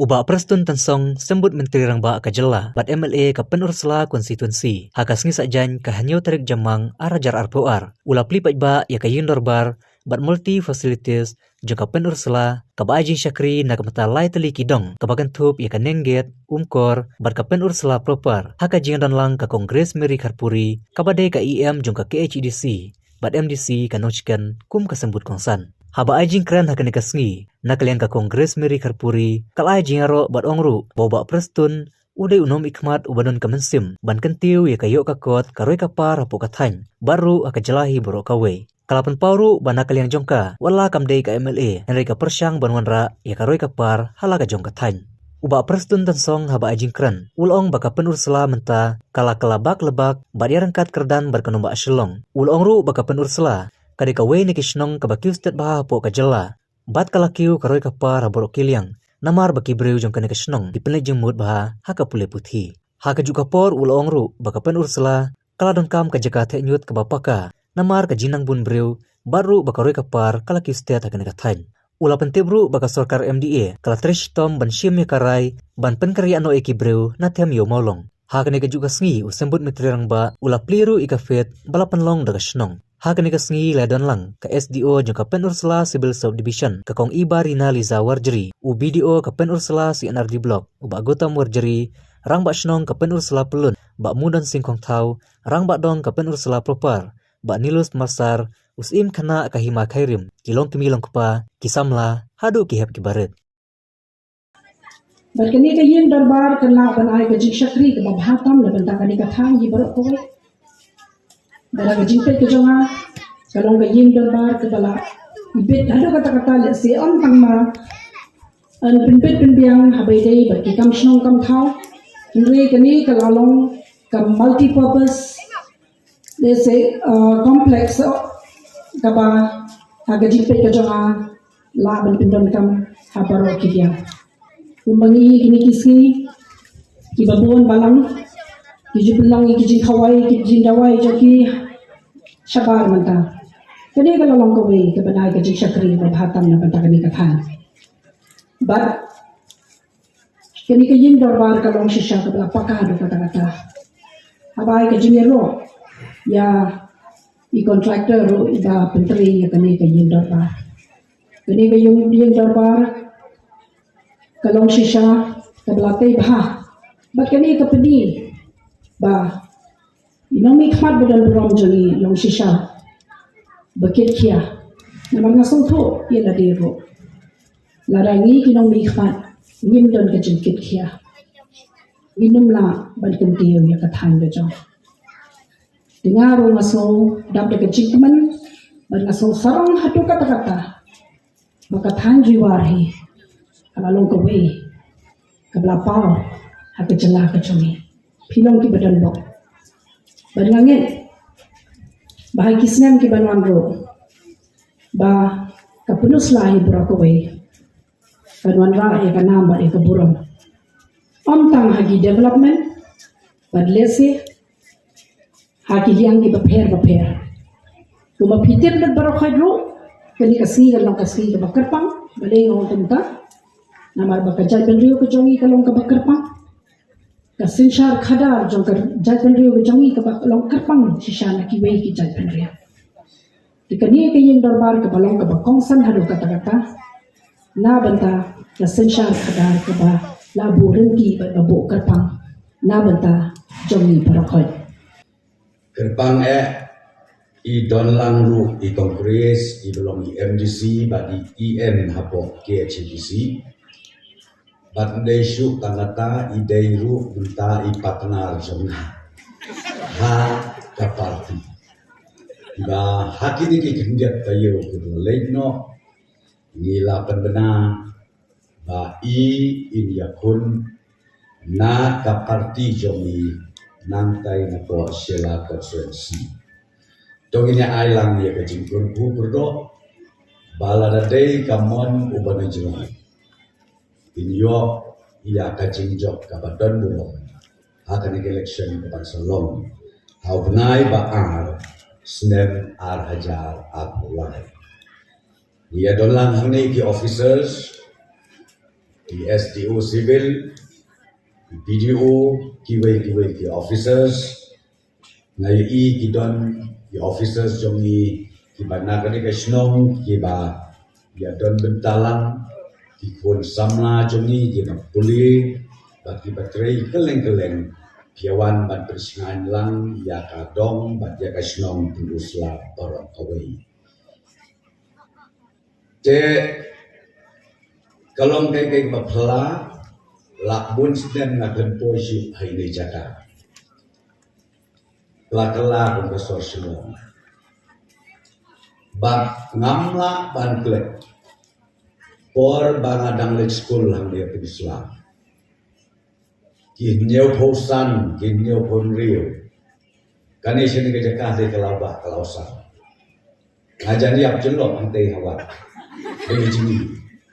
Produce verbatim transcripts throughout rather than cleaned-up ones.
Bah Prestone Tynsong, Symbud Myntri Rangbah ka Jylla bad M L A ka Pynursla Constituency, ha ka sngi Saitjaiñ ka hynñiew tarik Jymmang ar hajar arphew ar, u la plie paidbah ïa ka ïing dorbar bad multi facilities jong ka Pynursla, kaba ai jingshakri na ka bynta lai tylli ki dong, kaba kynthup ïa ka Nonggate, Umkor bad ka Pynursla proper, ha ka jingdon lang ka Kong Grace Mary Kharpuri, kaba dei ka E M jong ka K H A D C bad M D C ka Nongshken kum ka symbud kongsan. Haba ai jingkren ha kane ka sngi, na ka liang ka Kong Grace Mary Kharpuri ka la ai jingïaroh bad ong ruh ba u Bah Prestone u dei u nongmihkhmat uba don ka mynsiem ban kyntiew ïa ka ïoh ka kot, ka roi ka par hapoh ka thaiñ bad ruh ha ka jylla hi baroh kawei. Ka la pynpaw ruh ba na ka liang jong ka, wat la kam dei ka M L A, hynrei ka pyrshang ban wanrah ïa ka roi ka par ha la ka jong ka thaiñ. U Bah Prestone Tynsong haba ai jingkren u la ong ba ka Pynursla mynta ka la kylla bak lybbak bad ïaryngkat kyrdan bad ka nongbah Shillong. U la ong ruh ba ka Pynursla ka dei kawei na ki shnong kaba kiew stet bha hapoh ka jylla bad ka la kiew ka roi ka par ha baroh ki liang, namar ba ki briew jong kane ka shnong ki pynleit jingmut bha ha ka pule puthi. Ha kajuh ka por u la ong ruh ba ka Pynursla ka la donkam ka jaka theh ñiut kaba paka, namar ka jingnang bun briew, bad ruh ba ka roi ka par ka la kiew stet ha kane ka thaiñ. U la pyntip ruh ba ka sorkar M D A ka la trei shitom ban shim ïa ka rai ban pynkynriah noh ïa ki briew na them ïew mawlong. Ha kane kajuh ka sngi, u Symbud Myntri Rangbah u la plie ruh ïa ka fete ba la pynlong da ka shnong. Ha kane ka sngi la don lang ka S D O jong ka Pynursla Civil Sub Division, ka Kong Ibarina Liza Warjri, u B D O ka Pynursla C and R D Block, u Bah Gautam Warjri, Rangbah Shnong ka Pynursla Pyllun, Bah Mundon Singh Khongthaw, Rangbah Dong ka Pynursla proper, Bah Nilus Marsar, u Syiem Khynnah ka Hima Khyrim, ki longkmie longkpa, ki samla, haduh ki hep ki barit. Bad kane ka ïing dorbar kan lah ban ai ka jingshakri kaba bha tam na bynta kane ka thaiñ hi baroh kawei. Bad ha ka jingpeit ka jong nga, ka long ka ïing dorbar kaba la ibit haduh katta katta, lehse ym tang ma yn pynbit pynbiang haba ïadei bad ki kam shnong kam thaw. Hynrei kane ka la long ka multi purpose, lehse, uh, complex, uh, kaba ha ka jingpeit ka jong nga lah ban pyndonkam ha baroh ki liang. Kumba ngi ïohi kine ki sngi kiba bun balang, ki ju pynlong ïa ki jingkhawai, ki jingdawai jong ki shabar mynta. Kane ka la long kawei kaban ai ka jingshakri kaba bha tam na bynta kane ka thaiñ. Bad kane ka ïing dorbar ka long shisha kaba la paka haduh katta katta. Haba ai ka jingïaroh ïa i contractor ruh iba pyntrei ïa kane ka ïing dorbar. Kane ka ïing, ïing dorbar ka long shisha kaba la tei bha. Bad kane ka pyni ba i nongmihkhmat ba don burom jong ngi long shisha ba kit khia. Namar nga sngewthuh ïa lade ruh, lada ngi ki nongmihkhmat ngim don ka jingkit khia, ngin ym lah ban kyntiew ïa ka thaiñ ka jong. Te nga ruh nga sngew dap da ka jingkmen bad nga sngew sarong haduh katta katta ba ka thaiñ Jowai hi ka la long kawei kaba la paw ha ka jylla ka jong ngi. Phi long kiba donbok. Bad nga ngeit ba ha ki snem kiban wan ruh, ba ka Pynursla hi baroh kawei kan wanrah ïa ka nam bad ïa ka burom, ym tang ha ki development bad lehse ha ki liang kiba pher ba pher. Kumba phi tip lut baroh khoit ruh, kane ka sngi ka long ka sngi kaba kyrpang, balei nga ong kumta? Namar ba ka jaitbynriew ka jong ngi ka long kaba kyrpang. Ka synshar khadar jong ka jaitbynriew ka jong ngi kaba long kyrpang shisha na kiwei ki jaitbynriew. Te kane ka ïing dorbar kaba long kaba kongsan haduh katta katta na bynta ka synshar khadar kaba la buh rynti bad ba buh kyrpang na bynta jong ngi baroh khoit. Kyrpang eh, i don lang ruh i Kong Grace, iba long i M D C bad i E M hapoh K H A D C. Bad ym dei shuh tang kata, i dei ruh mynta i partner jong nga ha ka party. Ba ha kine ki khyndiat taïew kiba la leit noh, ngi la pynbna ba i in ïakhun na ka party jong i nangtai napoh Shella constituency. To ngin ïa ai lang ïa ka jingkyrkhu kyrdoh ba lada dei ka mon u ba na jrong, in ïoh ïa ka jingjop kaba don burom ha kane ka election kaban sa long ha u bnai ba ar snem ar hajar arphew lai. Ngi ïa don lang hangne ki officers, Ki S D O Civil, ki P D O, kiwei kiwei ki officers, nga ïohi ki don ki officers jong ngi kiba na kane ka shnong kiba ïa don bynta lang, ki khun samla jong ngi kiba pule bad kiba trei kylleng kylleng, ki ïa wan ban pynshngaiñ lang ïa ka dong bad ïa ka shnong Pynursla baroh kawei. Te ka long kaei kaei kaba phylla, la bun snem nga khlem poi shuh ha ine i jaka. Kylla kylla kum ka sor Shillong. Bad ngam lah ban klet por ba nga dang leit skul hangne Pynursla. Ki hynñiewphew san, ki hynñiewphew hynriew. Kane shane ka jaka dei ka lawbah ka lawsan. Nga jan ïap jyllop hangtei ha wah. Dei ka jingim.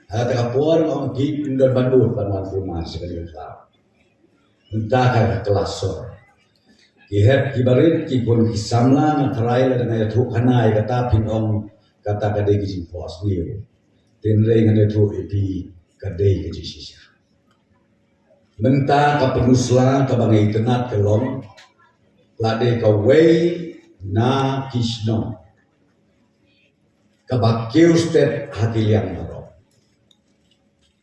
Ha kata ka por nga ong ki, ym don ban bud ban wan kumne sha kane ka thaw. Mynta ka, ka la sor. Ki hep ki barit, ki khun ki samla, nga tharai lada nga ïathuh khana ïa kata phin ong kata ka dei ka jingphohsniew. Hynrei ngan ïathuh ïa phi ka dei ka jingshisha. Mynta ka Pynursla kaba nga itynnad ka long, la dei kawei na ki shnong kaba kiew stet ha ki liang baroh.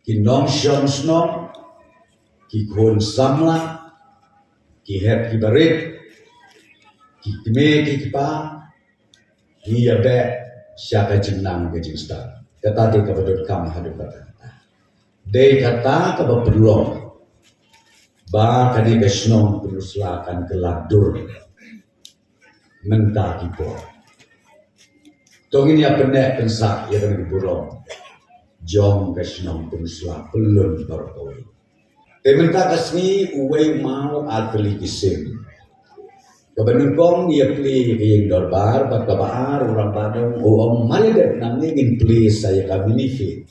Ki nongshong shnong, ki khun samla, ki hep ki barit, ki kmie ki kpa, ngi ïa beh sha ka jingnang ka jingstad. Kata dei kaba donkam haduh katta. Dei kata kaba pynlong ba kane ka shnong Pynursla kan kylla dur mynta ki por. To ngin ïa pynneh pynsah ïa kane ka burom jong ka shnong Pynursla pyllun baroh kawei. Te mynta ka sngi uwei u maw ar tylli ki sim. Kaba nyngkong ïa plie ïa ka ïing dorbar bad kaba ar u Rangbah Dong u ong, ma lei dep nangne ngin plie sa ïa ka mini feed.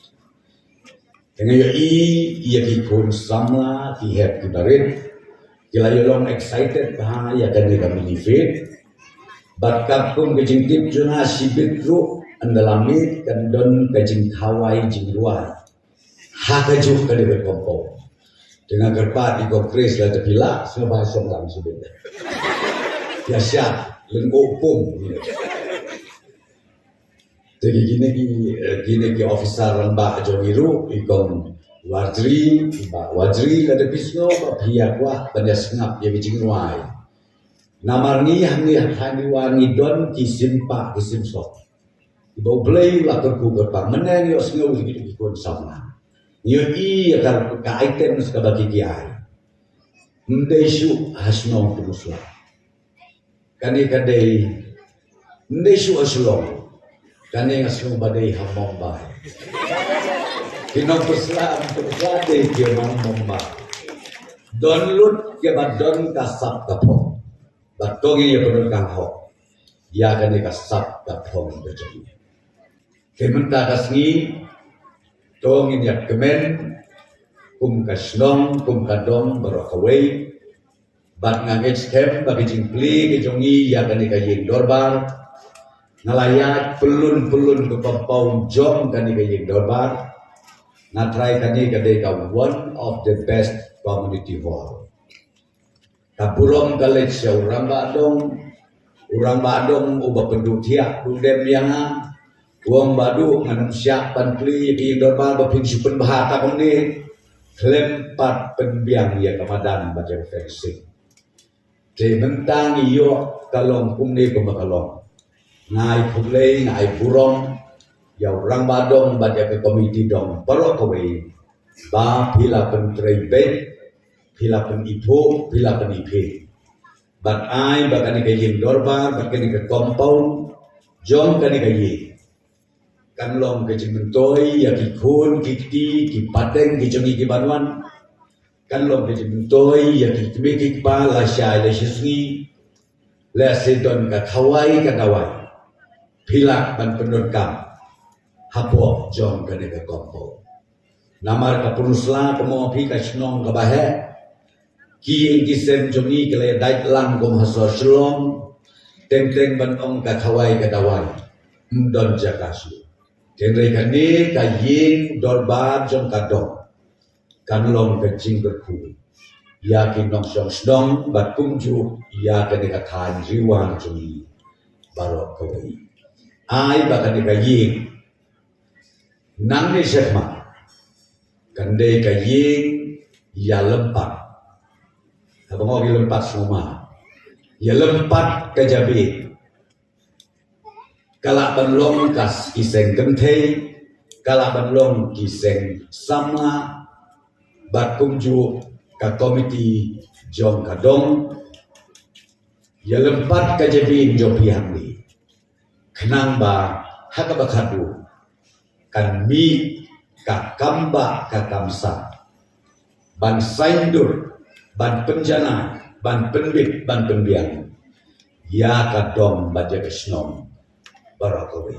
Te nga ïohi ïa ki khun samla, ki hep ki barit ki la ïa long excited bha ïa kane ka mini feed. Bad katkum ka jingtip jong nga shibit ruh ynda la miet kan don ka jingkhawai jingrwai ha kajuh kane ka compound. Te nga kyrpad ïa i Kong Chris, lada phi lah sngewbha shong lang shibit. Ïa shah lyngngoh pung. Te kine ki, eh, kine ki officer rangbah jong ngi ruh, i Kong Warjri, i Bah Warjri, lada phi sngew ba phi ïa kwah ban ïa sngap ïa ki jingrwai. Namar ngi hangne ha Khaindiwa ngi don ki sim pah ki sim sok. Ba U Blei u la kyrkhu kyrpang, mynne ngi ïohsngew ïa ki khun samla. Ngi ïohi ïa ka, ka items kaba ki ki ai. Ym dei shuh ha shnong Pynursla. Kane ka dei, ym dei shuh ha Shillong. Kane nga sngew ba dei ha Mumbai. Ki nong Pynursla, Pynursla dei ki ha Mumbai. Don lut kiba don ka sap ka phong. Bad to ngin ïa pyndonkam hok ïa kane ka sap ka phong ka jong ngi. Te mynta ka sngi to ngin ïa kmen kum ka shnong, kum ka dong baroh kawei. Bad nga ngeit skhem ba ka jingplie ka jong ngi ïa kane ka ïing dorbar, nga la ïaid pyllun pyllun ka compound jong kane ka ïing dorbar. Nga tharai kane ka dei ka one of the best community hall. Ka burom ka leit sha u Rangbah Dong, u Rangbah Dong uba pynduh thiah duh dem ïa nga. U ong, Bah Duh, ngan ym shah ban plie ïa ka ïing dorbar ba phin shu pynbha ta kumne. Khlem pat pynbiang ïa ka madan bad ïa ka fencing. Te mynta ngi ïoh ka long kumne kumba ka long. Nga ai khublei, nga ai burom ïa u Rangbah Dong bad ïa ka komiti dong baroh kawei ba phi la pyntrei beit, phi la pynithuh, phi la pyniphi. Bad ai ba kane ka ïing dorbar bad kane ka compound jong kane ka ïing kan long ka jingmyntoi ïa ki khun ki kti ki pateng ki jong ngi ki ban wan. Kan long ka jingmyntoi ïa ki kmie ki kpa lashai lashisngi. Lehse don ka khawai ka dawai phi lah ban pyndonkam hapoh jong kane ka compound. Namar ka Pynursla, kumno phi, ka shnong kaba heh. Ki ïing ki sem jong ngi ki la dait lang kum ha sor Shillong. Teng teng ban ong ka khawai ka dawai, ym don jaka shuh. Hynrei kane ka ïing dorbar jong ka dong, kan long ka jingkyrkhu ïa ki nongshong shnong bad kumjuh ïa kane ka thaiñ Ri Wan jong ngi baroh kawei. Ai ba kane ka ïing nangne shakhmat kan dei ka ïing ïalympat. Haba nga ong ïalympat sngewma, ïalympat ka jabieng. Ka lah ban long ka s- ki seng kynthei, ka lah ban long ki seng samla, bad kumjuh ka komiti jong ka dong. Ïalympat ka jabieng jong phi hangne, khnang ba ha kaba khadduh kan mih ka kam bah ka kam sah ban saiñdur, ban pynjanai, ban pynbit, ban pynbiang ïa ka dong bad ïa ka shnong baroh kawei.